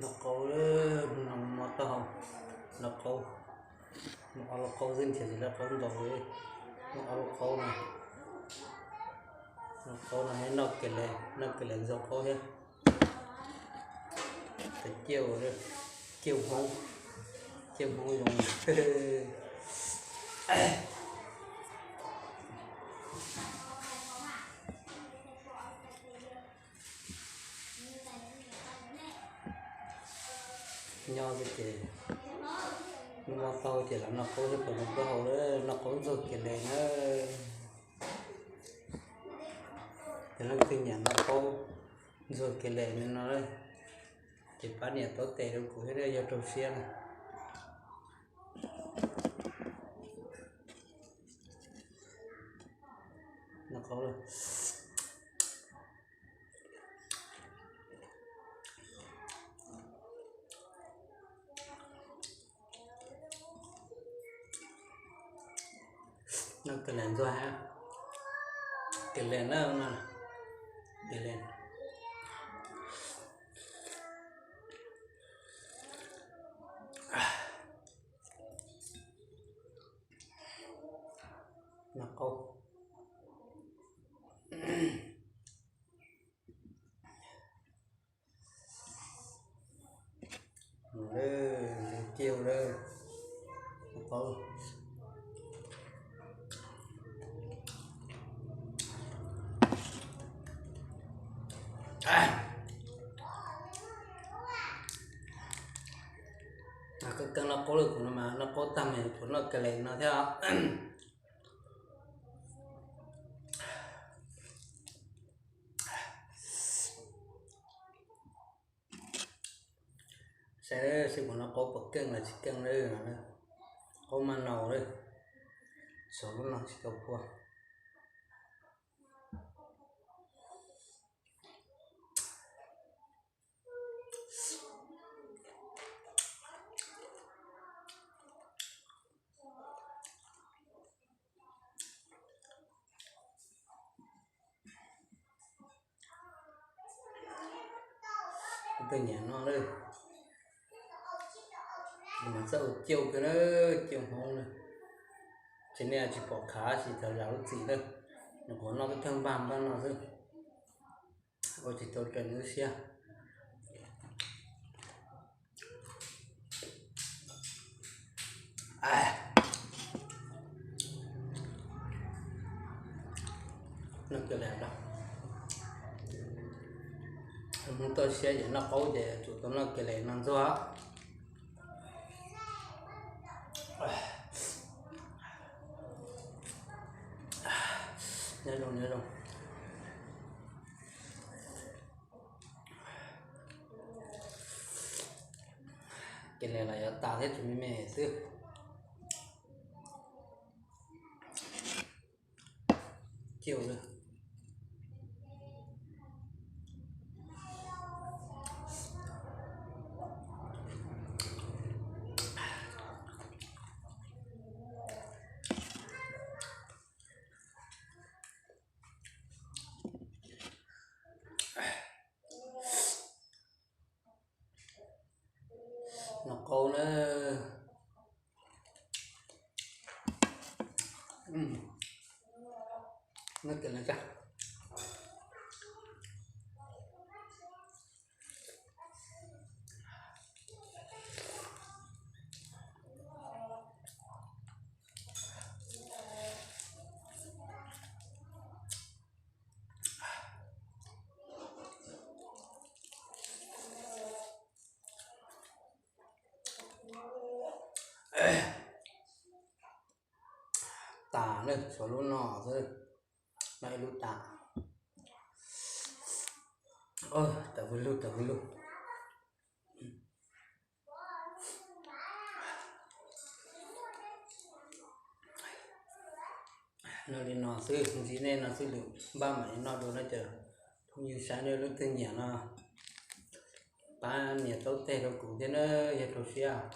Noj qaub, noj mov taub hau, noj qaub, noj ob lub qaub xwb, nrhiav tsis tau qaub ntau li, noj ob lub qaub no, noj qaub no thiab noj ke le, noj ke le ntxuag qaub thiab. Tes ciaj, ciaj Hmoob, ciaj Hmoob zoo. Nyob xwb ces, noj tau ces los noj qaub thiab puas zoo plaub hau lawm, noj qaub ntxuag ke le na. Yog leej twg nyiam noj qaub ntxuag ke le li no, ces pab nias taub tes rau kuv thiab, yog raug siab na. Noj qaub lawm. Noj ke le ntxuag, ke le na, no, ke le. Noj qaub. Mus lawm, mus ciaj lawm. Noj qaub. Koj kawg noj qaub lawm, kuv no mas noj qaub tag mas kuv noj ke le no thiab. Saib seb kuv noj qaub puas keej los tsis keej lawm no. Qaub maj naus lawm, xyov lub no tsis tau phua. Kuv twb nyiam noj lawm. Kuv mas txawj ua ciaj kawg na, ciaj Hmoob na. Ces nej tsis pom khav tsis tau zam lub txim na. Nws kuv noj peb thawj npag npag no xwb, ua tsis tau raws nws lub siab. Noj ke le, Hmoob toj siab ces noj qaub ces tsum tau noj ke le no ntxuag. Nyob zoo, nyob zoo. Ke le los yuav tas thiab, tsis me me xwb. Ciaj lawm. Noj qaub na. Noj ke le tag. Tas na, tshuav lub no xwb, noj ib lub tas. Tam hu lug, tam hu lug. Noj li no xwb, ntsib nej no xwb lwm npaj mam li noj dua na ces phooj ywg saib nej leej twg nyiam no pab nias taub teg rau kuv thiab na, yog rau siab.